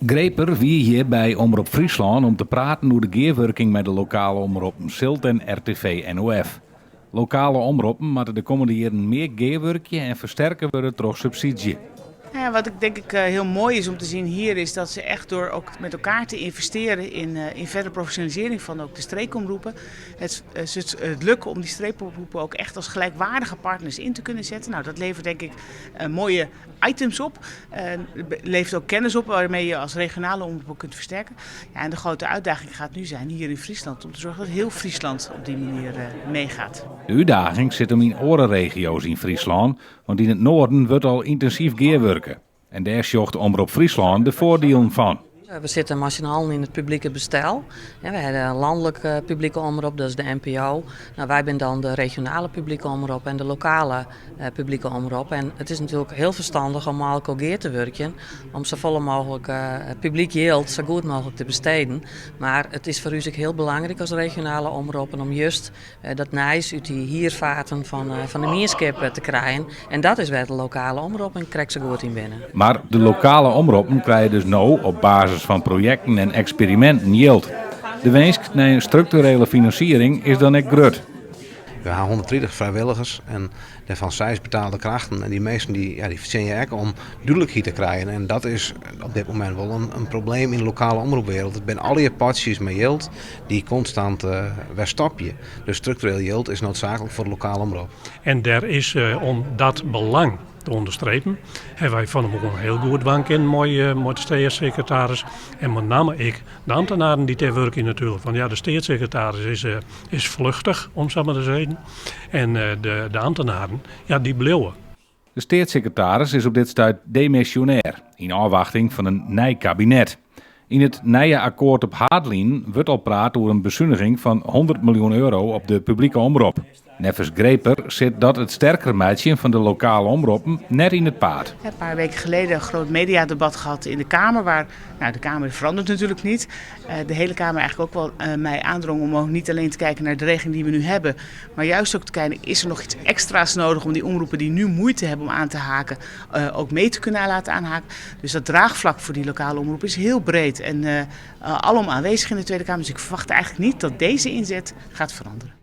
Gräper wie hjir by Omrop Fryslân om te praten oer de gearwurking mei de lokale omroppen Zilt en RTV NOF. Lokale omroppen moatte de kommende jierren mear gearwurkje en fersterke wurde troch subsydzje. Ja, wat ik denk ik heel mooi is om te zien hier is dat ze echt door ook met elkaar te investeren in verdere professionalisering van ook de streekomroepen, het lukken om die streekomroepen ook echt als gelijkwaardige partners in te kunnen zetten. Nou, dat levert denk ik mooie items op. Levert ook kennis op waarmee je als regionale omroep kunt versterken. Ja, en de grote uitdaging gaat nu zijn hier in Friesland om te zorgen dat heel Friesland op die manier meegaat. De útdaging sit him yn oare regio's yn Fryslân, want yn it noarden wurdt al yntinsyf gearwurke. En dêr sjocht Omrop Fryslân de foardielen fan. We sitte mei syn allen yn it publike bestel. We hawwe in lanlike publike omrop, dat is de NPO. Nou, wy binne dan de regionale publike omrop en de lokale publike omrop. En it is natuerlik hiel ferstannich om mei elkoar gear te wurkjen om safolle mooglik publyk jild sa goed mooglik te besteden. Mar it is foar ús ek hiel belangryk as regionale omroppen om just dat nijs út dy hierfaten fan de mienskip te krijen. En dat is wêr't de lokale omroppen krekt sa goed yn binne. Mar de lokale omroppen krije dus no op basis fan projekten en eksperiminten jild. De winsk nei in strukturele finansiering is dan ek grut. We ha 130 frijwilligers en dêrfan seis betaalde krachten. En dy minsken dy, ja, dy fertsjinje ek om dúdlikheid te krijen. En dat is op dit momint wol in probleem yn de lokale omropwereld. It binne allegear potsjes mei jild dy't konstant wer stopje. Dus struktureel jild is noodzaaklik foar de lokale omrop. En dêr is om dat belang te ûnderstrepen, hawwe wy fan 'e moarn hiel goed dwaan kinnen mei de steatssekretaris en mei namme ek de ambtenaren dy't dêr wurkje natuerlik. Want ja, de steatssekretaris is fluchtich, om sa mar te sizzen. En de ambtenaren, ja, dy bliuwe. De steatssekretaris is op dit stuit demisjonêr, yn ôfwachting fan in nij kabinet. Yn it nije akkoart op haadlinen wurdt al praat oer in besuniging fan 100 miljoen euro op de publike omrop. Neffens Gräper sit dat it sterker meitsjen fan de lokale omroppen net yn it paad. Een paar weken geleden een groot mediadebat gehad in de Kamer, waar, nou, de Kamer verandert natuurlijk niet, de hele Kamer eigenlijk ook wel mij aandrong om ook niet alleen te kijken naar de regeling die we nu hebben, maar juist ook te kijken, is er nog iets extra's nodig om die omroepen die nu moeite hebben om aan te haken, ook mee te kunnen laten aanhaken. Dus dat draagvlak voor die lokale omroep is heel breed en alom aanwezig in de Tweede Kamer. Dus ik verwacht eigenlijk niet dat deze inzet gaat veranderen.